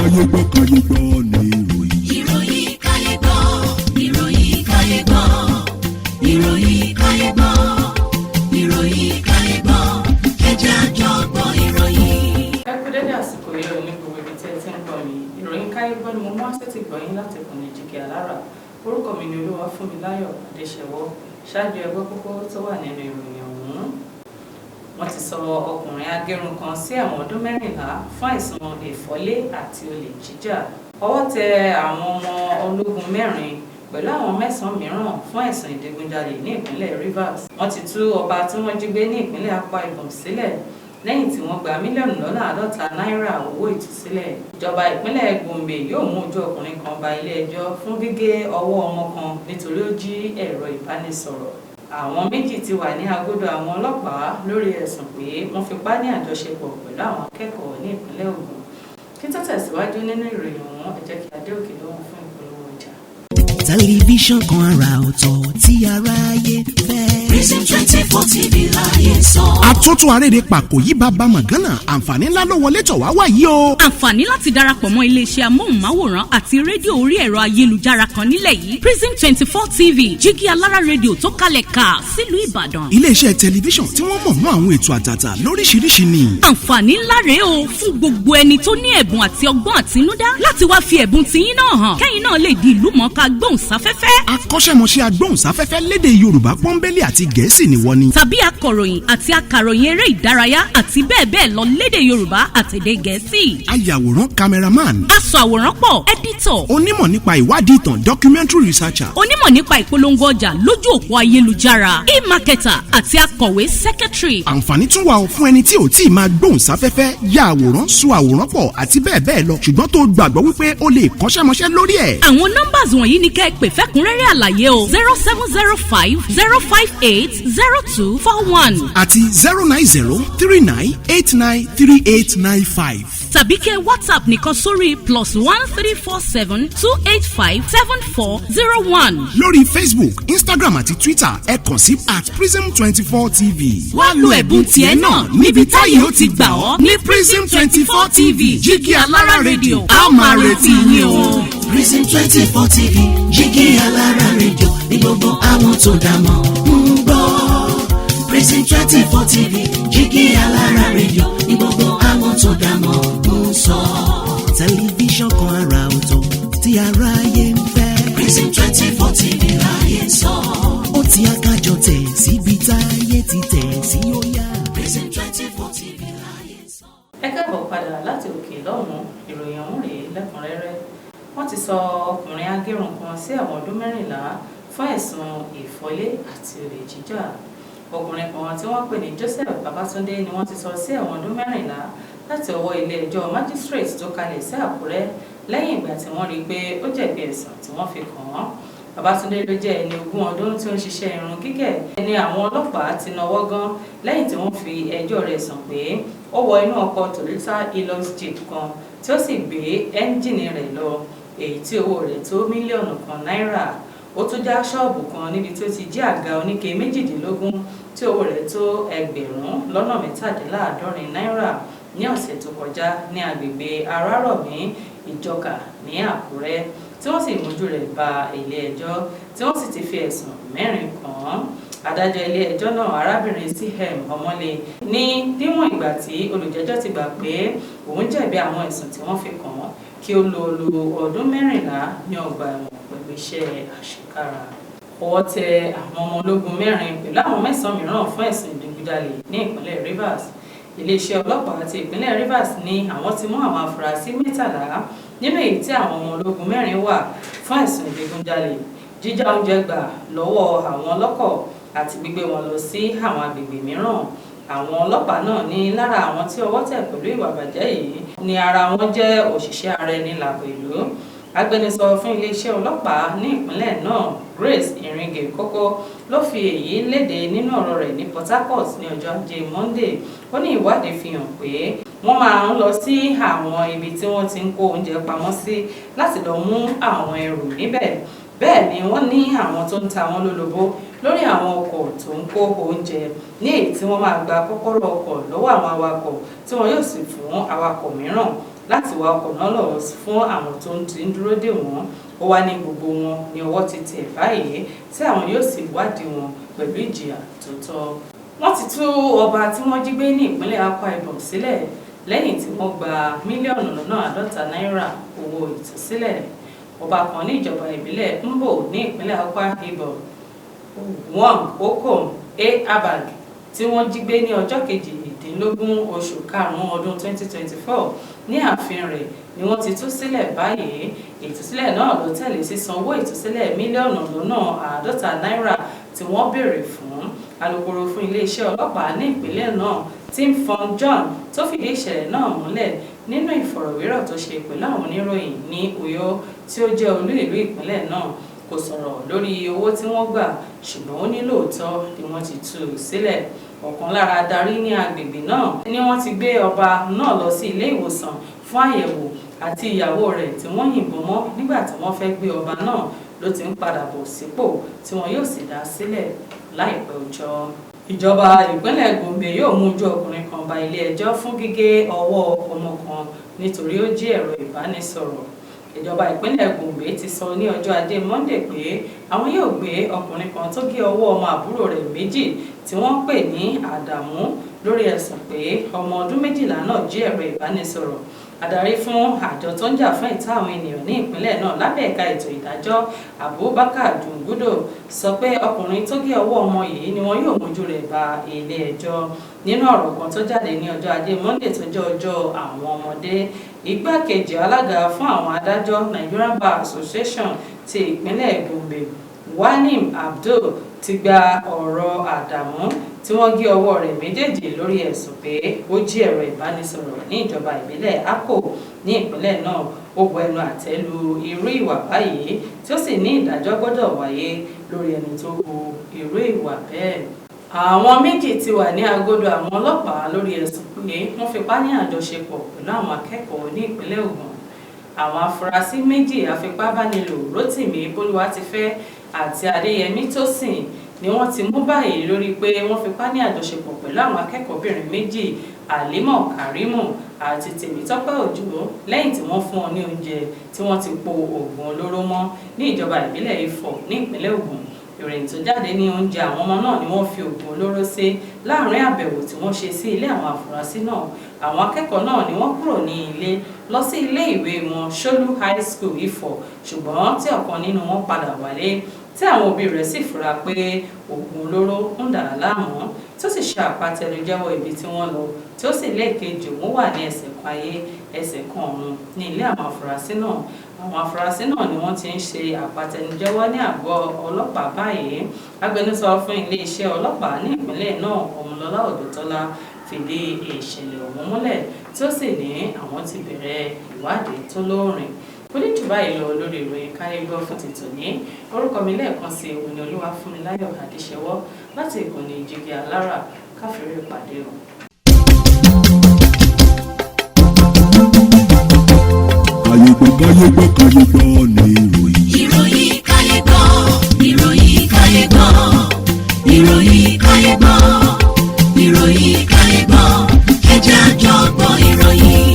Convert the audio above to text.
Káyé gbọ́, káyé gbọ́ ní ìròyìn. Ìròyìn káyé gbọ́, ìròyìn káyé gbọ́, ìròyìn káyé gbọ́, ìròyìn káyé gbọ́, ẹ jẹ́ a jọ gbọ́ ìròyìn. Ẹ kú dédé àsìkò yìí ò ní gbogbo ibi tí ẹ ti ń gbọ́ mi. Ìròyìn káyé gbọ́ ni mo mú wá sétí gbọ́ yín láti ìkànnì Jígí Alára. Orúkọ mi ni Olúwafúnmiláyọ̀ Adéṣẹwọ́. Ṣáájú, ẹ gbọ́ kókó tó wà nínú ìròyìn ọ̀hún. Wọ́n ti sọ ọkùnrin agẹrun kan sí ẹ̀wọ̀n ọdún 14 fún àìsàn ìfọ́lé àti olè jíjà. Ọwọ́ tẹ àwọn ọmọ ológun mẹ́rin pẹ̀lú àwọn mẹ́sàn-án mìíràn fún ẹ̀sùn ìdigunjalè ní ìpínlẹ̀ Rivers. Wọ́n ti tú ọba tí wọ́n jí gbé ní ìpínlẹ̀ Akwa Ibom sílẹ̀ lẹ́yìn tí wọ́n gba mílíọ̀nù lọ́nà 50 náírà owó ìtúsílẹ̀. Ìjọba ìpínlẹ̀ Gombe yóò mú ojú ọkùnrin kan ba ilé ẹjọ́ fún gígé ọwọ́ ọmọ kan nítorí ó jí ẹ̀rọ ìbánisọ̀rọ̀. Àwọn méjì ti wà ní agodo àwọn ọlọ́pàá lórí ẹ̀sùn pé wọ́n fipá ní àjọṣepọ̀ pẹ̀lú àwọn akẹ́kọ̀ọ́ ní ìpínlẹ̀ Ògùn. Kí tó tẹ̀síwájú nínú ìròyìn ọ̀hún, ẹ jẹ́ kí a dé òkè lọ́hùn fún ìpolówó ọjà. Tẹlifíṣàn kan àrà ọ̀tọ̀ tí aráyé fẹ́. Prism 24 TV láyé sọ. Àtúntò arédè pàkó yí bàbá mọ̀gánà, àǹfààní ńlá ló wọlé tọ̀ wá wá yìí o. Àǹfààní láti darapọ̀ mọ́ iléeṣẹ́ amóhùnmáwòrán àti rédíò orí ẹ̀rọ ayélujára kan nílẹ̀ yìí, Prism 24 TV, jígí alára rédíò tó kalẹ̀ ká sílùú Ìbàdàn. Iléeṣẹ́ tẹlifíṣàn tí wọ́n mọ̀ mọ́ àwọn ètò àtàtà lóríṣiríṣi ni. Àǹfààní ńlá rèé o fún gbogbo ẹni tó ní ẹ̀bùn àti ọgbọ́n àtinúdá láti wá fi ẹ̀bùn tiyín náà hàn, kẹ́yìn náà lè di ìlú mọ̀ọ́ká gbóhùnsáfẹ́fẹ́. Akọ́ṣẹ́mọṣẹ́ agbóhùnsáfẹ́fẹ́ lédè Yorùbá pọ́nbélé àti Gẹ̀ẹ́sì ni wọ́n ní. Tàbí akọ̀ròyìn àti akàròyìn eré ìdárayá àti bẹ́ẹ̀ bẹ́ẹ̀ lọ lédè Yorùbá àtèdè Gẹ̀ẹ́sì. Ayàwòrán, cameraman. Aṣọ àwòrán pọ̀, editor. Onímọ̀ nípa ìwádìí ìtàn, documentary researcher. Onímọ̀ nípa ìpolongo ọjà lójú òpó ayélujára, e-marketer, àti akọ̀wé, secretary. Àǹfààní tún wà fún ẹni tí ò tí ì máa gbóhùnsáfẹ́fẹ́, ya àwòrán, sọ àwòrán pọ̀ àti bẹ́ẹ̀ bẹ́ẹ̀ lọ, ṣùgbọ́n tó gbàgbọ́ wípé ó lè kọ́ṣẹ́mọṣẹ́ lórí ẹ̀. Àwọn numbers wọ̀nyí ni kẹ́ ẹ pè fẹ́kúnrẹ́rẹ́ àlàyé o: 07050580241 àti 09039893895. Tàbí kẹ́ WhatsApp nìkan sórí +13472857401. Lórí Facebook, Instagram àti Twitter, ẹ kàn sí @prism24tv. Wá lo ẹ̀bùn tiẹ̀ náà níbi táyé ó ti gbà ọ́ ní Prism 24 TV, jígí alára rédíò. A ó máa retí yín o. Prism 24 TV, jígí alára rédíò ní gbogbo àwọn tó dá mọ̀ ń gbọ́. Prism 24 TV, jígí alára rédíò ní gbogbo àwọn tó dá mọ̀ ń sọ. Tẹlifíṣàn kan àrà ọ̀tọ̀ tí aráyé ń fẹ́. Prism 24 TV láyé sọ. Ó ti akájọ tẹ̀ síbi táyé ti tẹ̀ sí, ó yá. Prism 24 TV láyé sọ. Ẹ káàbọ̀ padà láti òkè lọ́hùn-ún. Ìròyìn ọ̀hún rèé lẹ́kùnrẹ́rẹ́. Wọ́n ti sọ ọkùnrin agérun kan sí ẹ̀wọ̀n ọdún 14 fún ẹ̀sùn ìfọ́lé àti olè jíjà. Ọkùnrin kan tí wọ́n pè ní Joseph Babatunde ni wọ́n ti sọ sí ẹ̀wọ̀n ọdún 14 láti ọwọ́ ilé ẹjọ́ magistrate tó kalẹ̀ sí Àkúrẹ́, lẹ́yìn ìgbà tí wọ́n rí i pé ó jẹ̀bi ẹ̀sùn tí wọ́n fi kàn án. Babátúndé ló jẹ́ ẹni 20 ọdún tí ó ń ṣiṣẹ́ irun gígẹ̀ ní àwọn ọlọ́pàá ti nawọ́ gan lẹ́yìn tí wọ́n fi ẹjọ́ rẹ̀ sùn pé ó wọ inú ọkọ̀ Toyota Hilux Jeep kan tí ó sì gbé ẹ́ńjìnì rẹ̀ lọ, èyí tí owó rẹ̀ tó mílíọ̀nù 1 náírà. Ó tún já ṣọ́ọ̀bù kan níbi tí ó ti jí àga oníke 18 tí owó rẹ̀ tó ẹgbẹ̀rún lọ́nà 77 náírà ní ọ̀sẹ̀ tó kọjá ní agbègbè Arárọ̀mí, Ìjọkà ní Àkúrẹ́, tí wọ́n sì mójú rẹ̀ ba ilé ẹjọ́, tí wọ́n sì ti fi ẹ̀sùn mẹ́rin kàn án. Adájọ́ ilé ẹjọ́ náà, arábìnrin CM Ọmọlé, ní níwọ̀n ìgbà tí olùjẹ́jọ́ ti gbà pé òun jẹ̀bi àwọn ẹ̀sùn tí wọ́n fi kàn án, kí ó lọ lo ọdún 14 ní ọgbà ẹ̀wọ̀n pẹ̀lú iṣẹ́ àṣekára. Ọwọ́ tẹ àwọn ọmọ ológun mẹ́rin pẹ̀lú àwọn mẹ́sàn-án mìíràn fún ẹ̀sùn ìdigunjalè ní ìpínlẹ̀ Rivers. Iléeṣẹ́ ọlọ́pàá ti ìpínlẹ̀ Rivers ní àwọn ti mú àwọn afurasí 13, nínú èyí tí àwọn ọmọ ológun mẹ́rin wà, fún ẹ̀sùn ìdigunjalè, jíjá oúnjẹ gbà lọ́wọ́ àwọn ọlọ́kọ̀ àti gbígbé wọn lọ sí àwọn agbègbè mìíràn. Àwọn ọlọ́pàá náà ní lára àwọn tí ọwọ́ tẹ̀ pẹ̀lú ìwà ìbàjẹ́ yìí ní ara wọn jẹ́ òṣìṣẹ́ ara ẹni làbò ìlú. Agbẹnusọ fún iléeṣẹ́ ọlọ́pàá ní ìpínlẹ̀ náà, Grace Iringe Koko, ló fi èyí léde nínú ọ̀rọ̀ rẹ̀ ní Port Harcourt ní ọjọ́ ajé Monday. Ó ní ìwádìí fi hàn pé wọ́n máa ń lọ sí àwọn ibi tí wọ́n ti ń kó oúnjẹ pamọ́ sí láti lọ mú àwọn ẹrù níbẹ̀. Bẹ́ẹ̀ ni wọ́n ní àwọn tó ń ta wọ́n lólobó lórí àwọn ọkọ̀ tó ń kó oúnjẹ, ní èyí tí wọ́n máa gba kọ́kọ́rọ́ ọkọ̀ lọ́wọ́ àwọn awakọ̀ tí wọ́n yóò sì fún awakọ̀ mìíràn láti wa ọkọ̀ náà lọ fún àwọn tó ń ti ń dúró dè wọ́n. Ó wá ní gbogbo wọn ní ọwọ́ ti tẹ̀ báyìí tí àwọn yóò sì wádìí wọn pẹ̀lú ìjìyà tó tọ́. Wọ́n ti tú ọba tí wọ́n jí gbé ní ìpínlẹ̀ Akwa Ibom sílẹ̀ lẹ́yìn tí wọ́n gba 50 mílíọ̀nù náírà owó ìtúsílẹ̀. Ọba kan ní ìjọba ìbílẹ̀ Mbo ní ìpínlẹ̀ Akwa Ibom, Wong Okom A Abag, tí wọ́n jí gbé ní ọjọ́ 18 oṣù karùn-ún ọdún 2024 ní ààfin rẹ̀ ni wọ́n ti tú sílẹ̀ báyìí. Ìtúsílẹ̀ náà ló tẹ̀lé sísan owó ìtúsílẹ̀ 50 mílíọ̀nù náírà tí wọ́n béèrè fún. Alukoro fún iléeṣẹ́ ọlọ́pàá ní ìpínlẹ̀ náà, Timfon John, tó fìdí ìṣẹ̀lẹ̀ náà múlẹ̀ nínú ìfọ̀rọ̀wérọ̀ tó ṣe pẹ̀lú àwọn oníròyìn ní Uyo, tí ó jẹ́ olú ìlú ìpínlẹ̀ náà, kò sọ̀rọ̀ lórí owó tí wọ́n gbà, ṣùgbọ́n ó ní lóòótọ́ ni wọ́n ti tú u sílẹ̀. Ọ̀kan lára adarí ní agbègbè náà ní wọ́n ti gbé ọba náà lọ sí ilé ìwòsàn fún àyẹ̀wò, àti ìyàwó rẹ̀ tí wọ́n yìnbọn mọ́ nígbà tí wọ́n fẹ́ gbé ọba náà ló ti ń padà bọ̀ sípò, tí wọn yóò sì dá sílẹ̀ láìpẹ́ ọjọ́. Ìjọba ìpínlẹ̀ Gombe yóò mú ojú ọkùnrin kan ba ilé ẹjọ́ fún gígé ọwọ́ ọmọ kan nítorí ó jí ẹ̀rọ ìbánisọ̀rọ̀. Ìjọba ìpínlẹ̀ Gombe ti sọ ní ọjọ́ Ajé Monde pé àwọn yóò gbé ọkùnrin kan tó gé ọwọ́ ọmọ àbúrò rẹ̀ méjì tí wọ́n pè ní Àdàmú lórí ẹ̀sùn pé ọmọ ọdún 12 náà jí ẹ̀rọ ìbánisọ̀rọ̀. Adarí fún àjọ tó ń jà fún ẹ̀tọ́ àwọn ènìyàn ní ìpínlẹ̀ náà lábẹ́ ẹ̀ka ètò ìdájọ́, Abubakar Jungudo, sọ pé ọkùnrin tó gé ọwọ́ ọmọ yìí ni wọn yóò mójú rẹ̀ ba ilé ẹjọ́. Nínú ọ̀rọ̀ kan tó jáde ní ọjọ́ Ajé Monde, tó jẹ́ ọjọ́ àwọn ọmọdé, igbákejì alága fún àwọn adájọ́, Nigerian Bar Association, ti ìpínlẹ̀ Gombe, Wanim Abdul, ti gba ọ̀rọ̀ Àdàmú tí wọ́n gé ọwọ́ rẹ̀ méjèèjì lórí ẹ̀sùn pé ó jí ẹ̀rọ ìbánisọ̀rọ̀ ní ìjọba ìbílẹ̀ Akko ní ìpínlẹ̀ náà. Ó bu ẹnu àtẹ́ lu irú ìwà báyìí, tí ó sì ní ìdájọ́ gbọ́dọ̀ wáyé lórí ẹni tó hu irú ìwà bẹ́ẹ̀. Àwọn méjì ti wà ní agodo àwọn ọlọ́pàá lórí ẹ̀sùn pé wọ́n fipá ní àjọṣepọ̀ pẹ̀lú àwọn akẹ́kọ̀ọ́ ní ìpínlẹ̀ Ògùn. Àwọn afurasí méjì afipábánilò, Rotimi Bolúwatifẹ́ àti Adéyẹmí Tósìn, ni wọ́n ti mú báyìí lórí pé wọ́n fipá ní àjọṣepọ̀ pẹ̀lú àwọn akẹ́kọ̀ọ́bìnrin méjì, Àlímọ̀ Kàrímù àti Tèmítọ́pẹ́ Òjó, lẹ́yìn tí wọ́n fún wọn ní oúnjẹ tí wọ́n ti po oògùn olóró mọ́ ní ìjọba ìbílẹ̀ Ifọ̀ ní ìpínlẹ̀ Ògùn. Ìròyìn tó jáde ní oúnjẹ àwọn ọmọ náà ni wọ́n fi oògùn olóró sí láàrin àbẹ̀wò tí wọ́n ṣe sí ilé àwọn afurasí náà. Àwọn akẹ́kọ̀ọ́ náà ni wọ́n kúrò ní ilé lọ sí ilé ìwé wọn, Ṣólú High School, Ifọ̀, ṣùgbọ́n tí ọ̀kan nínú wọn padà wálé, tí àwọn òbí rẹ̀ sì fura pé oògùn olóró ń dà á láàmú, tí ó sì ṣe àpatẹnujẹ́wọ́ ibi tí wọ́n lọ, tí ó sì lẹ́ẹ̀kejì òun wà ní ẹsẹ̀ kan ayé, ẹsẹ̀ kan ọ̀run ní ilé àwọn afurasí náà. Àwọn afurasí náà ni wọ́n ti ń ṣe àpatẹnujẹ́wọ́ ní àgọ́ ọlọ́pàá báyìí. Agbẹnusọ fún iléeṣẹ́ ọlọ́pàá ní ìpínlẹ̀ náà, Ọmọlọ́lá Ọ̀dọ́tọ́lá, fìdí ìṣẹ̀lẹ̀ ọ̀hún múlẹ̀, tí ó sì ní àwọn ti bẹ̀rẹ̀ ìwádìí tó lóòrìn. Kò ní jù báyìí lọ lórí ìròyìn káyé gbọ́ fún ti tòní. Orúkọ mi lẹ́ẹ̀kan sí òun ni Olúwafúnmiláyọ̀ Adéṣẹwọ́ láti ìkànnì Jígí Alára. Káfíńrè pàdé o. Káyé gbọ́, káyé gbọ́, káyé gbọ́ ní ìròyìn. Ìròyìn káyé gbọ́, ìròyìn káyé gbọ́, ìròyìn káyé gbọ́, ìròyìn káyé gbọ́, ẹ jẹ́ àjọ gbọ́ ìròyìn.